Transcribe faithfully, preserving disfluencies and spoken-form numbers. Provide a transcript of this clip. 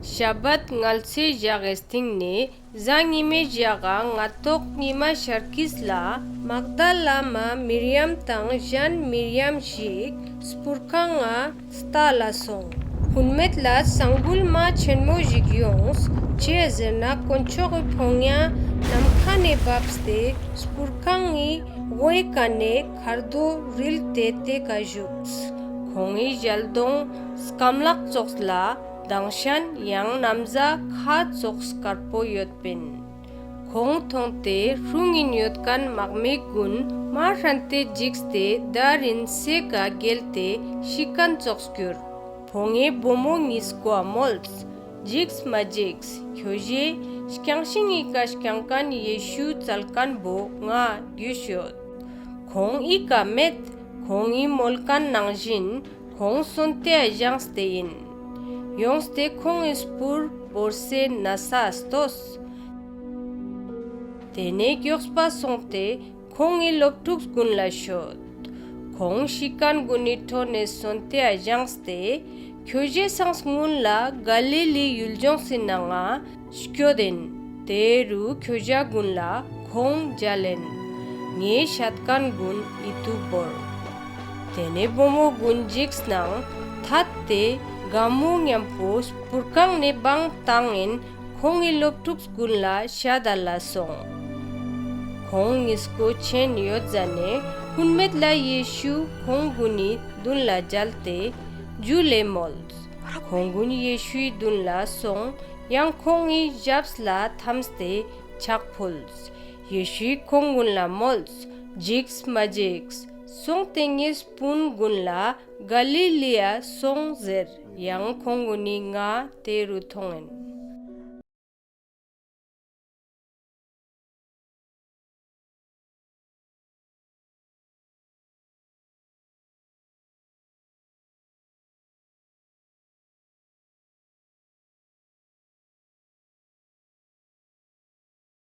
ཤ་བད་ངལ་ཚོའེ་ཞག་གི་སྟིང་ནེ་ཟ་ཉི་མའེ་ཞག་ག་ང་ཏོག་ཉི་མ་ཤར་ཁིས་ལ་མག་ད་ལ་མ་མིར་ཡམ་དང་ཞན་མིར་ཡམ་ཞིག་སྤུར་ཁང་ང་ལྟ་ལ་སོང་། ཧུན་མེད་ལ་ས་འགུལ་མ་ཆེན་མོ་ཞིག་ཡོངས། ཅིའ་ཟེར་ན་དཀོན་མཆོག་གི་ཕོ་ཉ་ནམ་ཁའ་ནེ་བབས་ཏེ་སྤུར་ཁང་ངི་ཝའེ་ཀ་ནེ་ཁར་རྡོ་རིལ་ཏེ་ཏེ་ཀ་ཞུགས། ཁོང་ངི་ཞལ་གདོང་སྐམ་ལག་ཙོགས་ལ་དྭངས་ཤན་ཡང་ན་བཟའ་ཁ་ཙོགས་དཀར་པོ་ཡོད་པིན། ཁོང་ཐོང་ཏེ་སྲུང་ཨིན་ཡོད་ཁན་མག་མི་གུན་མ་ཧྲན་ཏེ་ཇིགས་ཏེ་དར་རིན་སའེ་ཀ་གྱེལ་ཏེ་ཤི་ཁན་ཙོགས་གྱུར། ཕོ་ཉའེ་བུ་མོ་ཉིས་ཀོའ་མོལས། ཇིགས་མ་ཇིགས། ཁྱོ་ཞའེ་རྐྱང་ཤིང་ངི་ཀ་རྐྱང་ཁན་ཡེ་ཤུ་ཙལ་ཁན་བོ་ང་གྱུས་ཡོད། ཁོང་འི་ཀ་མེད། ཁོང་ངི་མོལ་ཁན་ནང་ཞིན་ཁོང་སོན་ཏེའ་ཞངས་ཏེ་ཨིན། ཡོངས་ཏེ་ཁོང་ངི་སྤུར་བོར་སའེ་ནས་ལྟོས། ཏེ་ནེ་གྱོགས་པ་སོང་སྟེ་ཁོང་ངི་ལོབ་ཕྲུགས་གུན་ལ་ཤོད། ཁོང་ཤི་ཁན་གུན་ནི་ཕྲོ་ནེ་སོན་ཏེའ་ཞངས་ཏེ་ཁྱོ་ཞའེ་སང་སྔུན་ལ་ག་ལི་ལི་ཡུལ་ཇོངས་སི་ནང་ང་སྐྱོད་ཨིན། ཏེ་རུ་ཁྱོ་ཞ་གུན་ལ་ཁོང་ཇལ་ཨིན། ངའེ་ཤད་ཁན་གུན་འི་ཏུ་བོར། ཏེ་ནེ་བུ་མོ་གུན་ཇིགས་ནང་ཐད་དེ་གའ་མོ་ཉམ་པོ་སྤུར་ཁང་ནེ་བང་ཏང་ཨིན་ཁོང་ངི་ལོབ་ཕྲུགས་གུན་ལ་ཤད་ད་ལ་སོང་། ཁོང་ཉིས་ཀོ་ཆེན་ཡོད་ཟ་ནེ་ཧུན་མེད་ལ་ཡེ་ཤུ་ཁོང་གུན་ནི་དུན་ལ་ཇལ་ཏེ་ཇུ་ལེ་མོལས། ཁོང་གུན་ཡེ་ཤུའི་དུན་ལ་སོང་ཡང་ཁོང་ངི་ཞབས་ལ་ཐམས་ཏེ་ཆག་ཕུལས། ཡེ་ཤུའི་ཁོང་གུན་ལ་མོལས། ཇིགས་མ་ཇིགས། སོང་སྟེ་ངའེ་སྤུན་གུན་ལ་ག་ལི་ལིའ་སོང་ཟེར། ཡང་ཁོང་གུན་ནི་ང་ཏེ་རུ་ཐོང་ཨིན།